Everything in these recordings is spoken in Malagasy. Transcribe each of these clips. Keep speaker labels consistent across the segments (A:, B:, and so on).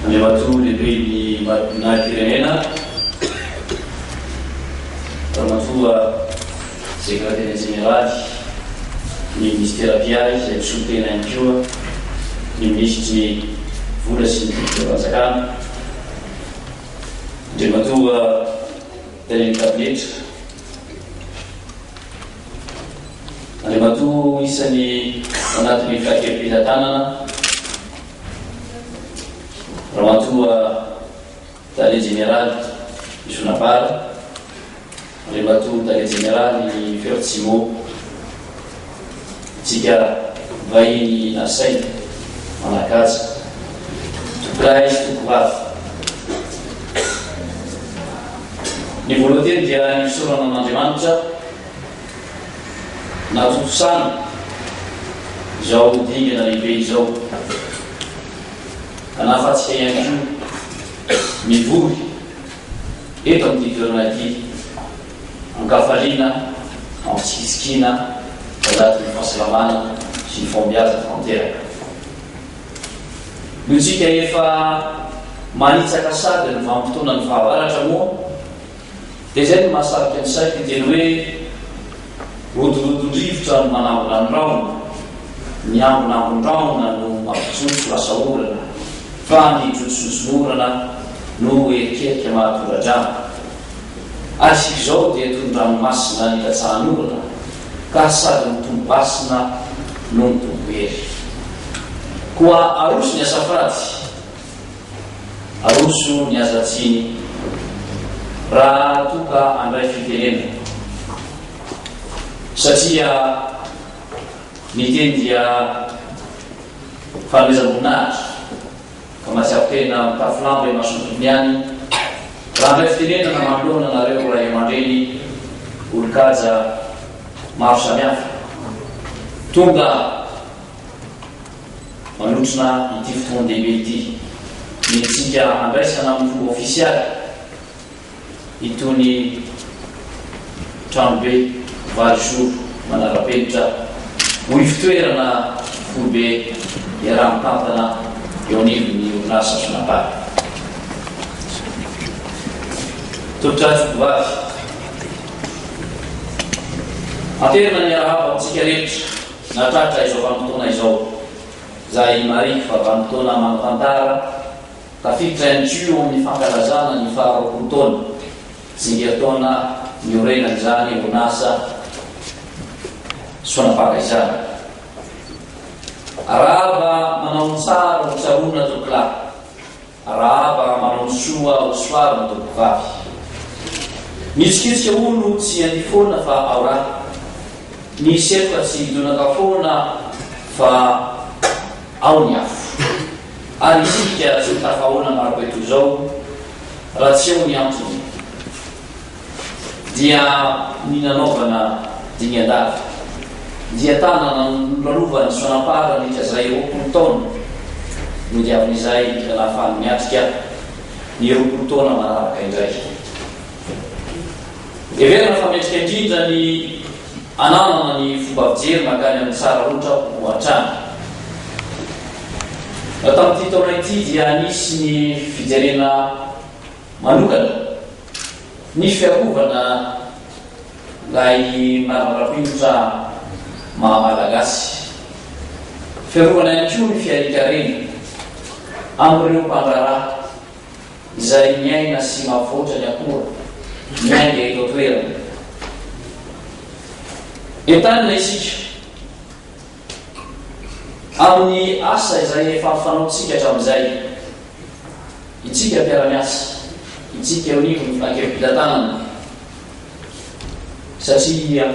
A: Andriamatoa Lehiben'ny Mari-boninahim-pirenena, Ramatoa Sekretera Jeneraly ny Minisitera mpiahy izay misolo tena ihany koa ny Minisitry ny Vola sy ny Tetibolam-panjakana, Andriamatoa Talen'ny Kabinetra, Andriamatoa isany anatin'ny Filankevi-pitantanana, Ramatoa Tale Jeneraly Sonapar, Andriamatoa Tale Jeneraly Fertsimo, Tsika vahiny nasaina manan-kaja, tompolahy sy tompovavy. Ny voalohan-teny dia ny fisaorana an'Andriamanitra nahatontosana izao dingana lehibe izao ka nahafahantsika ihany koa mivory eto amin'ity toerana ity an-kafaliana, am-pitsikitsikiana, anatin'ny fahasalamana sy ny fahombiazana tanteraka. Noho isika efa manitsaka sady ny vanim-potoanan'ny fahavaratra moa dia izay no mahasarika ny saiko hiteny hoe Rodorodon-drivotra no manambina ny rahona, ny ambinambin-drahona no mampijotso lasa orana, fa ny jotsojotsonorana no erikerika mahatondra-drano. Ary isika izao dia toy ny ranomasina nilatsahan'orana, ka sady mitombo hasina no mitombo hery. Koa aroso ny asafady. Aroso ny aza tsiny raha toa ka handray fitenena satria ny teny dia fanomezam-boninahitra ka mahatsiaro tena mitafy lamba imason'ny tompony ihany raha handray fitenenana manoloana anareo ray aman-dreny olon-kaja maro samihafa tonga Manotrona ity fotoan-dehibe ity ny antsika handraisana amin'ny fomba ofisialy itony tranobe Valizoro manara-penitra ho ivotoerana foibe iaraha-mitantana eo anivon'ny orinasa Sonapar. Tolotra Tokovavy. Anterina ny arahaba amintsika rehetra. Nahatratra izao vanim-potoana izao izay marihiko fa vanim-potoana manan-tantara, tafiditra ihany koa eo amin'ny fankalazana ny faha 20 taona tsingerin-taona niorenan'izany orinasa Sonapaka izany. Arahaba manao ny tsara ho tsaroana tompokolahy. Arahaba manao ny soa ho soavina tompovavy. Mihetsiketsika hono tsy handia foana fa ao raha. Ny setroka tsy hidonaka foana fa ao ny afo. Ary isika tsy ho tafahoana marobe toy izao raha tsy eo ny antony. Dia ny nanaovana dingan-dava. Dia tanana nolalovan'i Soanampara nandritra izay 20 taona nodiavin'izay ka nahafahany niatrika ny 20 taona manaraka indray. Heverina fa mendrika indrindra ny ananana ny fomba fijery mankany amin'ny tsara loatra kokoa hatrany. Tamin'ity taona ity dia nisy ny fijerena manokana ny fiarovana ilay manara-penitra maha Malagasy. Fiarovana ihany koa ny fiharian-karena amin'ireo mpandraharaha izay miaina sy mampivoatra ny akora miainga eto an-toerana. Entanina isika amin'ny asa izay efa fanaontsika hatramin'izay. Itsika mpiara-miasa, itsika eo anivon'ny filankevi-pitantanana, satria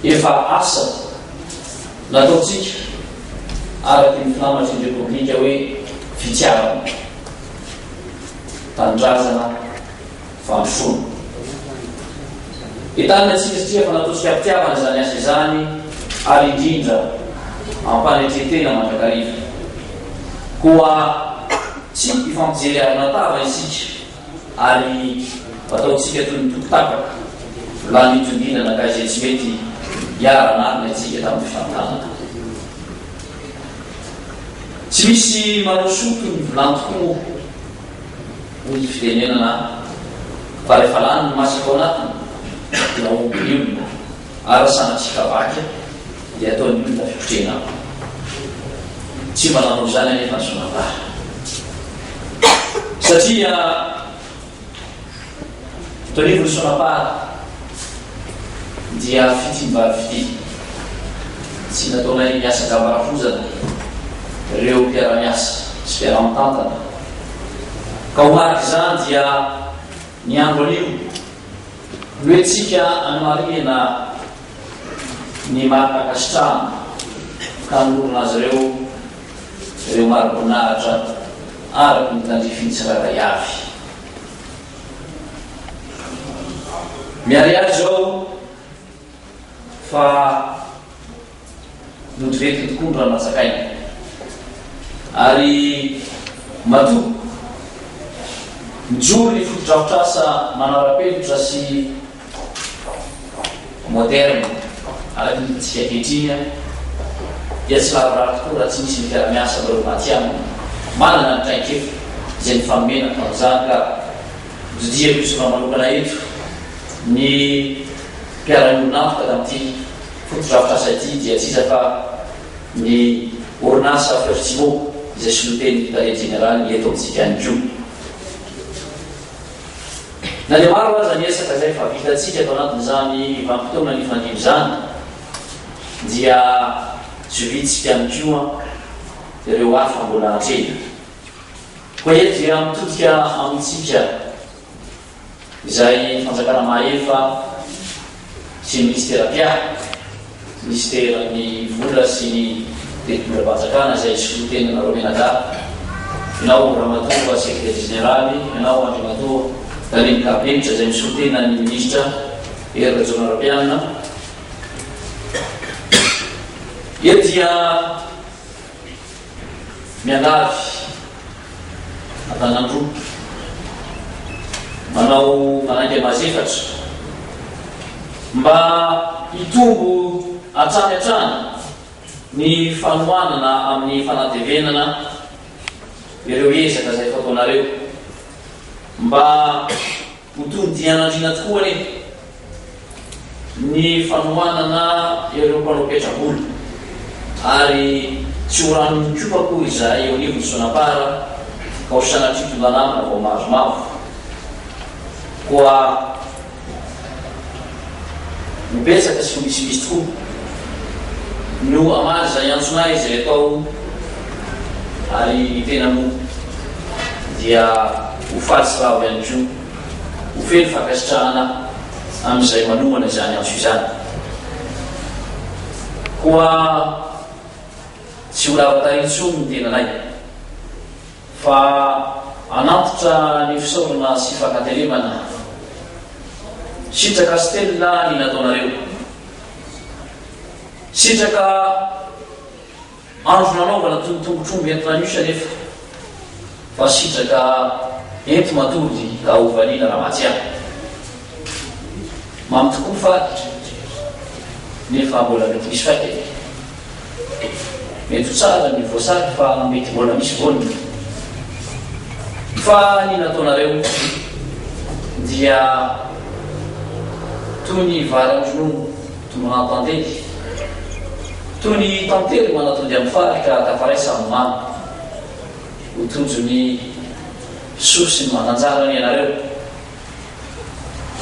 A: efa asa nataontsika araka ny filamatry ny Repoblika hoe fitiavana, tanindrazana, fandrosoana. Entanina isika satria efa nataontsika am-pitiavana izany asa izany ary indrindra am-panetren-tena mandrakariva. Koa tsy hifampijery arina tava isika. Ary ataontsika toy ny toko tapaka, vilany nitongilana ka izay tsy mety hiara-hanarina isika tamin'ny fitantanana. Tsy misy manao soa toy ny vilany tokoa moa, hoy ny fitenenana, fa rehefa lany ny masaka ao anatiny dia omby ny olona, ary raha sanatria ka vaky dia ataon'ny olona fikotrehana aminy. Tsy mba nanao izany anefa ny Sonambara. Satria eto anivon'ny Sonapara dia fitia mivady fitia. Tsy nataonay miasa gambarafozana ireo mpiara-miasa sy mpiara-mitantana. Ka ho marik'izany dia ny andro anio no hetsika anomarihana ny mari-pankasitrahana ka hanolorana azy ireo ireo mari-boninahitra araka ny tandrifiny tsirairay avy. Miharihary izao fa nodivetiny tokoa ny rano natsakaina. Ary matoa mijoro ny fotodrafitrasa manara-penitra sy Moderne, araka ny hitantsika ankehitriny, dia tsy lavorary tokoa raha tsy misy ny fiara-miasa amin'ireo matihanina manana ny traikefa izay nifanomena tamin'izany ka nodidiako isaorana manokana eto ny mpiara-miombon'antoka tamin'ity fotodrafitrasa ity dia tsy iza fa ny orinasa Fertimo izay soloten'ny tale jeneraliny eto amintsika ihany koa. Na dia maro aza ny ezaka izay efa vitantsika tao anatin'izany vanim-potoana nifandimby izany, dia tsy vitsy ihany koa ireo hafa mbola atrehina. Koa eto dia mitodika amintsika izay fanjakana mahefa sy ny minisitera mpiahy, Minisiteran'ny vola sy ny tetibolam-panjakana izay solotenanareo mianadahy, ianao Ramatoa Sekretera Jeneraly, ianao Andriamatoa Talen'ny Kabinetra izay misolo tena ny Minisitra Hery Rajaonarimampianina. Eto dia Miangavy an-tanan-droa, manao manainga mazefatra mba hitombo hatrany hatrany ny fanohanana amin'ny fanatevenana ireo ezaka izay efa ataonareo mba Ho toy ny dian'andriana tokoa anie ny fanohanana ireo mpanao petra-bola ary tsy ho rano mikopa akory izahay eo anivon'ny Sonapar ka ho sanatria tonga namana vao mahazo mavo. Koa ho betsaka sy ho misimisy tokoa no hamaly izay antsonay izay atao ary ny tena moa dia ho faly sy ravo ihany koa, ho feno fankasitrahana amin'izay manomana izany antso izany. Koa tsy ho lava tarehy intsony ny tenanay, fa hanantitra ny fisaorana sy fankatelemana sitraka sy telina ny nataonareo. Sitraka Andro nanaovana toy ny tongotr'omby entina miosy anefa fa sitraka enti-matory ka ho valiana raha mahatsiaro. Mamy tokoa ny fary nefa mbola mety misy faika e. Mety ho tsara ny voasary fa mety mbola misy voany. Fa ny nataonareo dia toy ny vary amin-dronono. Tomoran-tantely. Toy ny tantely manatody amin'ny fary ka tafaray samy mamy. Ho tojo ny soa sy ny mananjara anie ianareo.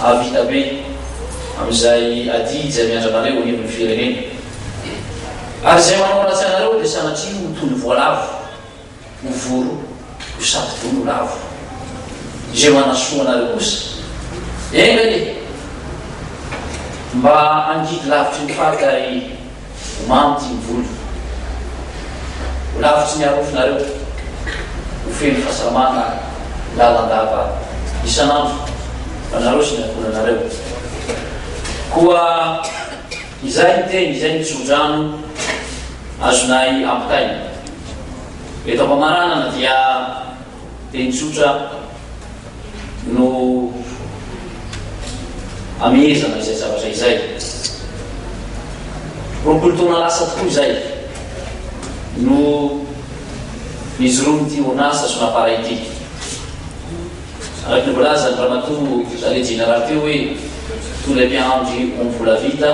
A: Hahavita be amin'izay adidy izay miandry anareo anivon'ny firenena. Ary izay manao ratsy anareo dia sanatria ho toy ny voalavo. Ho voro, ho safodono, ho lavo. Izay manasoa anareo kosa, enga anie, mba hangidy lavitry ny faty ary ho mamy tia ny volo. Ho lavitry ny arofonareo, ho feno fahasalamana lalandava isan'andro ho anareo sy ny ankohonanareo. Koa izay ny teny, izay ny tsodrano azonay ampitaina. Eto am-pamaranana dia teny tsotra. hamehezana izay zavatra izay. 20 taona lasa tokoa izay no nijoroan'ity orinasa Sonapara ity. Araka ny voalazan'ny Ramatoa Tale Jeneraly teo hoe toy ilay mpiandry omby volavita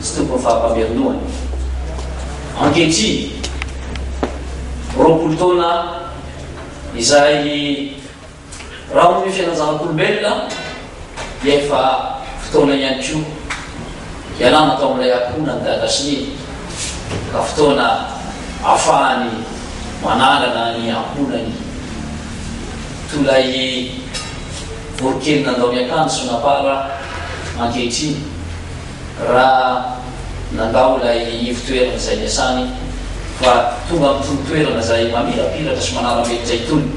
A: tsy tompon'ny fahampamerin-dohany. Ankehitriny, 20 taona izay Raha ao amin'ny fiainan-janak'olombelona dia efa fotoana ihany koa hialana tao amin'ilay akohonan'i Dada sy Neny ka fotoana ahafahany manangana ny ankohonany toy ilay voronkely nandao ny akany Sonapara ankehitriny. Raha nandao ilay ivo-toerana izay niasany fa tonga amin'itony toerana izay mamirapiratra sy manara-penitra itony,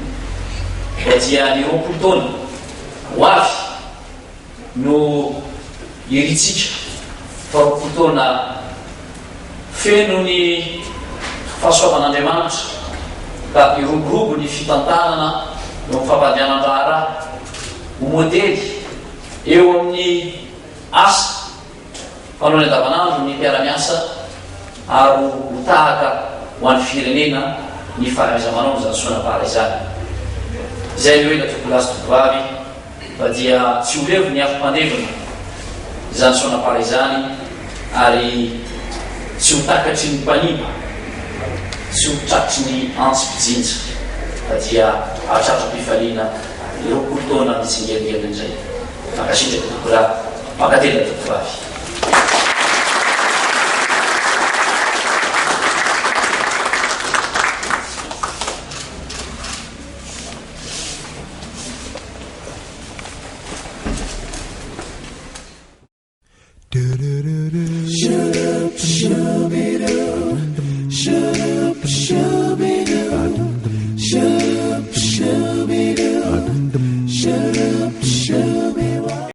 A: dia ny 20 taona ho avy no irintsika fa 20 taona feno ny fahasoavan'Andriamanitra ka hiroborobo ny fitantanana eo amin'ny fampandehanan-draharaha ho modely eo amin'ny Asa, fanaony andavanandro ny mpiara-miasa ary ho tahaka ho an'ny firenena ny fahaiza-manao izany Sonapara izany. Izay no ela tompolahy sy tompovavy fa dia tsy ho levo ny afom-pandevona izany Sonapara izany ary tsy ho takatry ny mpanimba, tsy ho tratry ny antsy mpijinja fa dia hahatratra-pifaliana ny 20 taona mitsingeringerina indray. Mankasitraka tompoko lahy, mankatelina tompoko vavy.